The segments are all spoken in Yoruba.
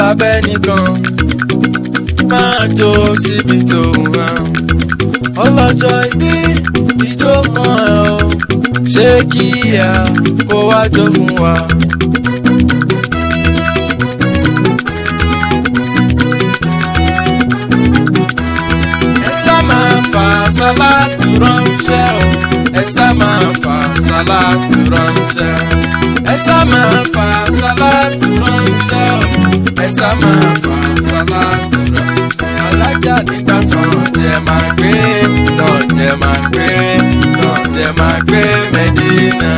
Sábẹ́ nìkan máa jó síbi tó hàn. Ọlọ́jọ́ ìbí ìjó kan ẹ̀ o, ṣé kíyà kó wá jó fún wa. Ẹ sá máa fà sálátù ránṣẹ́ o, ẹ sá máa fà sálátù ránṣẹ́, ẹ sá máa fà sálátù ránṣẹ́ o, ẹ sá máa fà sálátù ránṣẹ́. Alájà nígbà tán jẹ máa gbé, tán jẹ máa gbé, tán jẹ máa gbé Mẹ́dínà,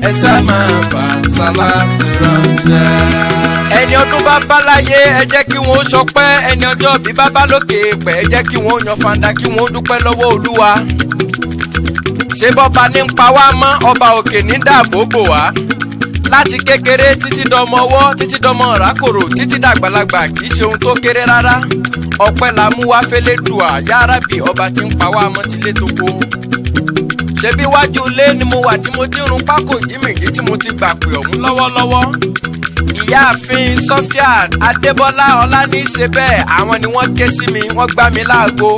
ẹ sá máa fà sálátù ránṣẹ́. Ẹni ọdún bá bá láyé, ẹ jẹ́ kí wọ́n sọpẹ́. Ẹni ọjọ́ bí bá bá lókè pẹ̀, ẹ jẹ́ kí wọ́n yan fanda, kí wọ́n dúpẹ́ lọ́wọ́ Olúwa. Ṣé bọ́ba ní ń pa wá mọ́, ọba òkè ní dáàbò bò wá. Láti kékeré títí dọmọ ọwọ́, títí dọmọ ràkòrò, títí dàgbàlagbà, kì í ṣe ohun tó kéré rárá. Ọpẹ́ la mú wá fẹ́lẹ́ dùà yárábì, ọba tí ń pa wá mọ́ tilé toko. Ṣebí wájú ilé ni mo wà tí mo ti run pákó jímìjí tí mo ti gbà pé ọ̀hún lọ́wọ́lọ́wọ́. Ìyáàfin Sofia Adébọ́lá Ọlání ṣe bẹ́ẹ̀, àwọn ni wọ́n ké sí mi, wọ́n gbá mi láago.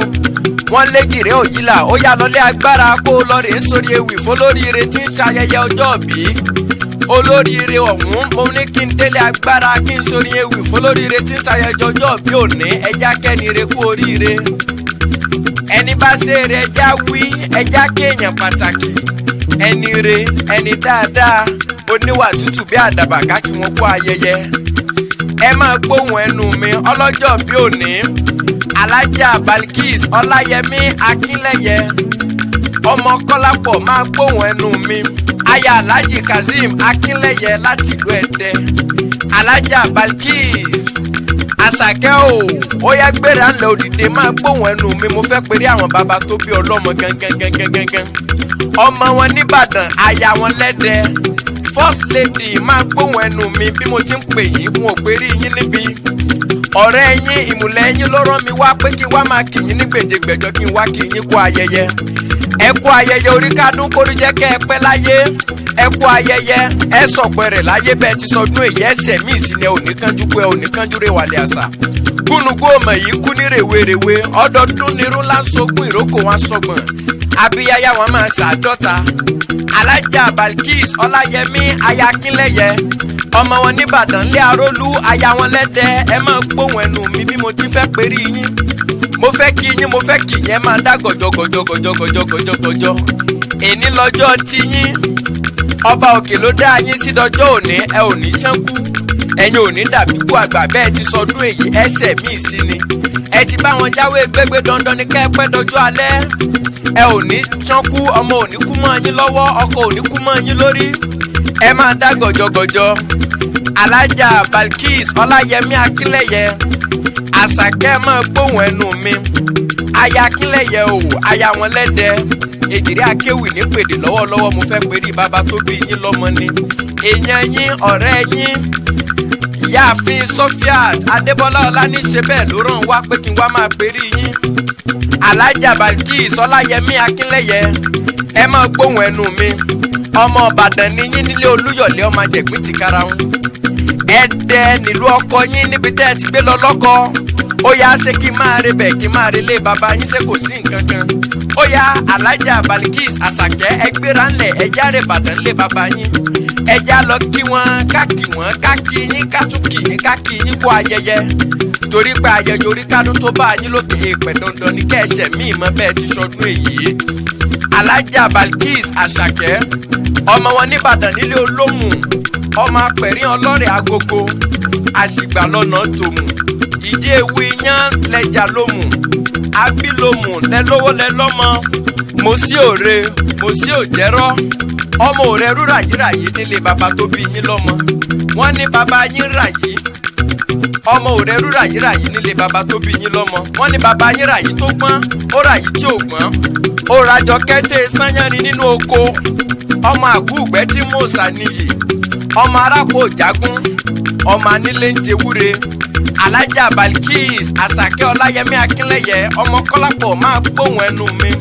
Wọ́n lé gìrẹ́ òjìlá, ó yá lọlé agbára kó lọ rèé sórí ewì fọlóríire tí ń ṣayẹyẹ ọjọ́ bí. Olóríire ọ̀hún, mo ní kí n délé agbára kí n sórí ewì fọlóríire tí ń ṣayẹyẹ ọjọ́ bí òní, ẹja kẹ́ni re kú oríire. Ẹni bá ṣe eré, ẹja wí, ẹja kéèyàn pàtàkì, ẹni re, ẹni dáadáa, oníwà tútù bí àdàbà, ká kí wọn kú ayẹyẹ. Ẹ máa gbóhùn ẹnu mi, ọlọ́jọ́ bí òní, Alájà Balkis Ọláyẹmí Akínlẹ́yẹ, ọmọ Kọ́lápọ̀, máa gbóhùn ẹnu mi, aya Alhaji Kazeem Akínlẹ́yẹ láti ìlú Ẹdẹ. Alájà Balkis Àṣàkẹ́ o, ó yá gbéra ńlẹ̀, òdìdé, máa gbóhùn ẹnu mi. Mo fẹ́ pèrè àwọn bàbá tó bí ọlọ́mọ gangan gangan gangan, ọmọ wọn nìbàdàn, aya wọn lẹ́dẹ, first lady, máa gbóhùn ẹnu mi bí mo ti ń pè yín. N ò pè rí yín níbi ọ̀rẹ́ yín, ìmùlẹ̀ yín ló rán mi wá pé kí wá máa kì yín ní gbèjègbèjọ, kí n wá kì yín kú ayẹyẹ. Ẹ kú ayẹyẹ orí kádùn kórí jẹ́ kẹ́ ẹ pẹ́ láyé. Ẹ kú ayẹyẹ, ẹ sọ̀pẹ́ rẹ̀ láyé. Bẹ́ẹ̀ ti sọdún èyí, ẹsẹ̀ míì sí ni ẹ ò ní kánjú pé ẹ ò ní kánjú rè wàlẹ̀ àṣà. Gúnugún ọmọ yìí kú ní rèwerèwe ọdọọdún nírú láńsógún ìrókò wọn sọgbọ̀n abiyaya wọn máa ṣàádọ́ta. Alájà Balkis Ọláyẹmí aya Akínlẹ́yẹ, ọmọ wọn nìbàdàn lé arólú, aya wọn lẹ́dẹ, ẹ máa gbóhùn ẹnu mi bí mo ti fẹ́ perí yín. Mo fẹ́ kí yín, mo fẹ́ kí yín, ẹ máa dá gọ̀jọ̀gọ̀jọ̀gọ̀jọ̀gọ̀jọ̀gọ̀jọ̀. Èní lọ́jọ́ ti yín, ọba òkè ló dá yín sí dọjọ́ òní. Ẹ ò ní ṣánkú, ẹ̀yin ò ní dàbí kú àgbà. Bẹ́ẹ̀ ti sọdún èyí, ẹsẹ̀ míì sí ni ẹ ti bá wọn jáwé gbégbé. Dandan ní kẹ́ẹ́pẹ́ dọjọ́ alẹ́. Ẹ ò ní ṣánkú, ọmọ ò ní kú mọ́ yín lọ́wọ́, ọkọ ò ní kú mọ́ yín lórí. Ẹ máa dá gọ̀jọ̀gọ̀jọ̀. Alájà Balkis Ọláyẹmí Akínlẹ́yẹ Àṣàkẹ́, máa gbóhùn ẹnu mi, aya Akínlẹ́yẹ o, aya wọn lẹ́dẹ, èjìrí akéwì ní pèdè lọ́wọ́lọ́wọ́. Mo fẹ́ perí bàbá tó bí yín lọ́mọ ni, èèyàn yín, ọ̀rẹ́ yín, ìyáàfin Sofia Adébọ́lá Ọláníṣe bẹ́ẹ̀ ló ràn wá pé kí n wá máa perí yín. Alájà Balkis Ọláyẹmí Akínlẹ́yẹ, ẹ máa gbóhùn ẹnu mi. Ọmọ Ìbàdàn ni yín nílé Olúyọ̀lé, ọmọ àjẹgbín ti karahun. Ẹdẹ nílùú ọkọ yín níbi tẹ́ ẹ ti gbé lọ lọ́kọ. Ó yá, ṣé kí n máa rebẹ̀, kí n máa relé bàbá yín? Ṣé kò sí nǹkan kan? Ó yá, Alájà Balkis Àṣàkẹ́, ẹgbẹ́ra ńlẹ̀, ẹjá rẹ̀ Bàdàn lé bàbá yín. Ẹjá lọ kí wọn, ká kí wọn, ká kí yín, ká tún kí yín, ká kí yín kó ayẹyẹ, torí pé ayẹyẹ orí kádùn tó bá yín lókè èèpẹ̀, dandan ní kẹ́ẹ̀ṣẹ̀ míì mọ́ bẹ́ẹ̀ ti sọdún èyí. Alájà Balkis Àṣàkẹ́, ọmọ wọn nìbàdàn nílé Olómù, ọmọ apẹ̀rín ọlọ́rẹ̀ agogo àṣìgbà lọ́nà tòmù, ìdí ewu iyán lẹjà lómù, abilómù lẹlówó lẹlọ́mọ, mo sí òre, mo sí òjẹ́rọ́, ọmọ òrẹ rúràyíràyí nílé bàbá tó bí yín lọ́mọ. Wọ́n ní bàbá yín ràyí, ọmọ òrẹ rúràyíràyí nílé bàbá tó bí yín lọ́mọ. Wọ́n ní bàbá yín ràyí tó gbọ́n, ó ràyí tí ò gbọ́n, ó rajọ kẹ́tẹ́ sányánrin nínú oko, ọmọ àgùgbẹ́ tí mòsà nìyí, ọmọ arápò jágún, ọmọ anílé ń tewúre. Alájà Balkis Àṣàkẹ́ Ọláyẹmí Akínlẹ́yẹ, ọmọ Kọ́lápọ̀, máa gbóhùn ẹnu mi.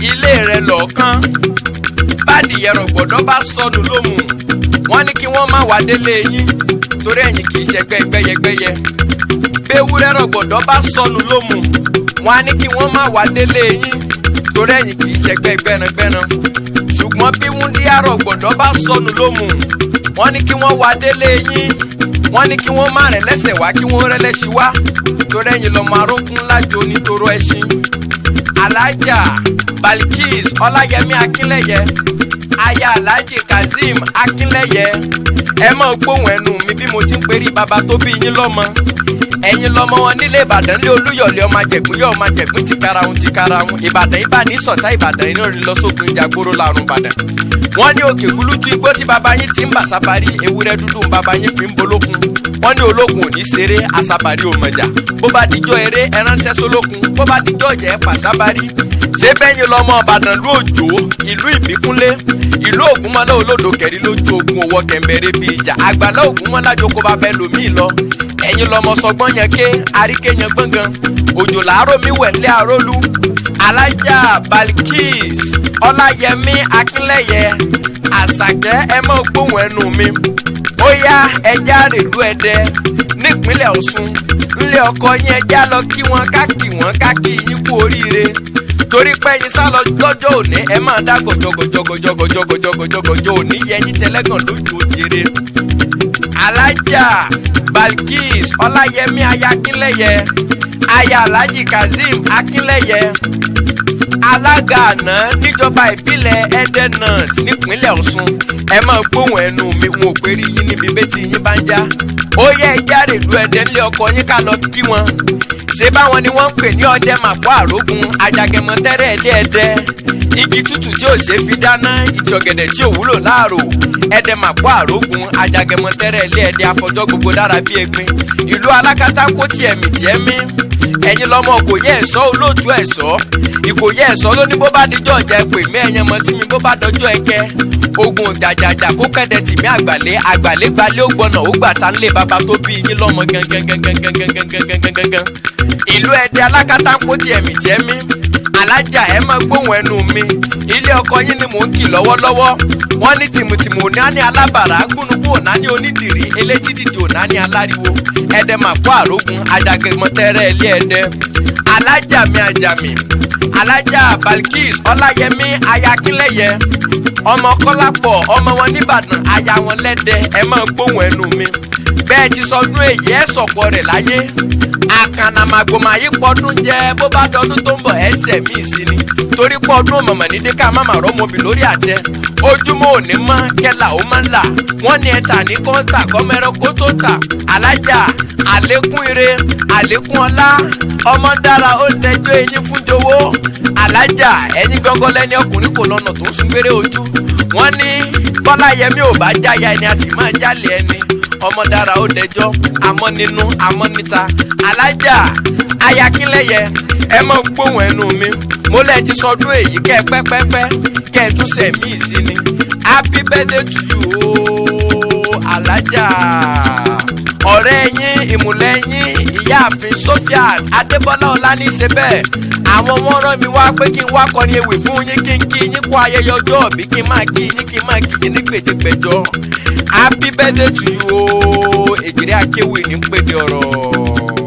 Ilé rẹ lọ́ọ̀kan bádìyẹ rọ̀gbọ̀dọ̀ bá sọnù lómù, wọ́n ní kí wọ́n má wá délé yín. Torí ẹ̀yin kì í ṣẹgbẹ́ gbẹ́yẹgbẹ́yẹ. Béwúrẹ́ rọ̀gbọ̀dọ̀ bá sọnù lómù, wọn á ní kí wọ́n má wá délé yín, torí ẹ̀yin kì í ṣẹgbẹ́ gbẹ́rangbẹ́ran. Ṣùgbọ́n bí wúndíá rọ̀gbọ̀dọ̀ bá sọnù lómù, wọ́n ní kí wọ́n wá délé yín, wọ́n ní kí wọ́n má rìn lẹ́sẹ̀ wá, kí wọ́n rẹ́lẹ́sì wá, torí ẹ̀yin lọ́mọ arókún lájò nítorò ẹṣin. Alájà Balkis Ọláyẹmí Akínlẹ̀yẹ, aya Alhaji Kazeem Akínlẹ̀yẹ, ẹ mọ̀ gbóhùn ẹnu mi bí mo ti ń perí bàbá tó bí yín lọ́mọ. Ẹ̀yin lọ́mọ wọn nílé Ìbàdàn lé Olúyọ̀lé, ọmọ àjẹgún yọ ọmọ àjẹgún ti karahun ti karahun. Ìbàdàn ibà ní sọ̀tá Ìbàdàn, iná rí lọ sógun ìjàgbóró làrùn Ìbàdàn. Wọ́n ní òkè gúlútú igbó tí bàbá yín ti ń bà sábàrí, ewúrẹ́ dúdú ń bàbá yín fi ń bolókun. Wọ́n ní olókun ò ní ṣeré, àsábàrí ò mọ̀jà. Bó bá dijọ́ eré, ẹránṣẹ́ sólókun; bó bá dijọ́ ọ̀jẹ̀, ẹ pàṣábàrí. Ṣé bẹ́yìn lọ́mọ Ìbàdàn ló òjò, ìlú Ìbíkúnlé, ìlú Ògúnmọ́lá, olódò kẹrí lójú ogun, òwò kẹ̀mbẹ̀rẹ̀ bíi ìjà, àgbàlá Ògúnmọ́lá jókòó bá bẹ́ẹ̀ lòmíì lọ. Ẹ̀yin lọ́mọ sọgbọ́n yẹn ké àríkè yẹn gbọ̀ngàn òjò làárọ̀ mi wẹ̀ nílé àrólú. Alájà Balkis Ọláyẹmí Akínlẹ̀yẹ Àṣàkẹ́, ẹ mọ́ gbóhùn ẹnu mi. Ó yá, ẹja rèlú Ẹdẹ nípínlẹ̀ Ọ̀ṣun, ńlẹ̀ ọkọ yín. Ẹja lọ kí wọn, ká kí wọn, ká kí yín kú oríire, torí pé ẹyin sá lọ lọ́jọ́ òní. Ẹ máa dá gọ̀jọ̀gọ̀jọ̀gọ̀jọ̀gọ̀jọ̀gọ̀jọ̀gọ̀jọ̀ òní yẹyin tẹlẹ́gàn lójú òjèrè. Alájà Balkis Ọláyẹmí aya Akínlẹ̀yẹ, aya Alhaji Kazeem Akínlẹ̀yẹ, alága àná níjọba ìbílẹ̀ Ẹdẹ North nípínlẹ̀ Ọ̀ṣun, ẹ máa gbóhùn ẹnu mi. Wọn ò pérí yín níbi bẹ́tì yín bá ń já. Ó yẹ, ẹja rèlú Ẹdẹ nílé ọkọ yín, ká lọ kí wọn. Ṣé báwọn ni wọ́n ń pè ní ọdẹ màpọ̀ àrógun, ajagẹmọ tẹ́rẹ̀ ẹ̀dẹ́ ẹ̀dẹ́, igi tútù tí ò ṣe fi dáná, ìtì ọ̀gẹ̀dẹ̀ tí ò wúlò láàrò? Ẹdẹ màpọ̀ àrógun, ajagẹmọ tẹ́rẹ̀ ẹ̀lẹ́ ẹ̀dẹ́, afọjọ́ gbogbo dára bí egbin, ìlú alákatákó tiẹ̀mí tiẹ̀mí. Ẹ̀yin lọ́mọ kò yẹ ẹ̀sọ́, olóòtú ẹ̀sọ́ ìkòyí ẹ̀sọ́ ló ní bó bá dijọ́ ọ̀jà, ẹ pè mí. Ẹ̀yẹn mọ́ sí mi, bó bá dọjọ́ ẹ̀kẹ́ ogun jàjàjà kó kẹ́dẹ̀ tìmí. Àgbàlẹ́ àgbàlẹ́ gbalẹ́ ó gbọ́nà ó gbà tá nílé bàbá tó bí yín lọ́mọ gangan gangan gangan gangan gangan gangan, ìlú Ẹdẹ alákatákó tiẹ̀mí tiẹ̀mí. Alájà, ẹ má gbóhùn ẹnu mi. Ilé ọkọ yín ni mò ń kì lọ́wọ́lọ́wọ́. Wọ́n ní tìmùtìmù òní á ní alábàárà, gúnugún òná ní onídìrí, elétí dìdì òná ní aláriwo. Ẹdẹ màkó àrógun, ajagẹmọtẹrẹ ilé Ẹdẹ. Alájà mi, àjàmì, Alájà Balkis Ọláyẹmí Ayakínlẹyẹ, ọmọ Kọlápọ̀, ọmọ wọn nìbàdàn, aya wọn lẹ́dẹ, ẹ má gbóhùn ẹnu mi. Bẹ́ẹ̀ ti sọdún èyí, ẹ sọ̀pọ̀ rẹ̀ láyé. Àkànnàmàgbòmà yìí pọdún jẹ, bó bá dọdún tó ń bọ̀, ẹsẹ̀ míì sí ni, torí pọdún mọ̀mọ̀ ní dẹ́ka má rọ́mọbì lórí àtẹ. Ojúmọ́ òní mọ́ kẹlà ó máa ń là. Wọ́n ní ẹ̀ta ní kọ́ńtà kọ́mẹ́rọ́ kó tó tà. Alájà, àlékún ire, àlékún ọlá. Ọmọ dára ó dẹjọ́ eyín fún jowó. Alájà, ẹ̀yin gangan lẹ́ni ọkùnrin kò lọ́nà tó ń sungbére ojú. Wọ́n ní Bọ́lá Yẹmí ò bá jáya ẹni, a sì máa jálè ẹni. Ọmọ dára ó dẹjọ́, àmọ́ nínú àmọ́ níta. Alájà Ayakínlẹ́yẹ, ẹ mọ̀ gbóhùn ẹnu mi. Mo lẹ́ ti sọdún èyí, kẹ́ ẹ pẹ́pẹ́pẹ́, kẹ́ ẹ tún sẹ̀mí sí ni. Happy birthday to you ooo, alájà. Ọ̀rẹ́ yín, ìmùlẹ̀ yín, Ìyáàfin Sophia Adébọ́lá Ọlá ní ṣe bẹ́ẹ̀. Àwọn wọn rán mi wá pé kí n wá kọrin ewì fún yín, kí n kí yín kó ayẹyẹ ọjọ́ òbí, kí n máa kí yín, kí n máa kí yín ní gbèdégbèjọ. Happy birthday to you ooo. Èjìrẹ́ akéwì ní pèdè ọ̀rọ̀.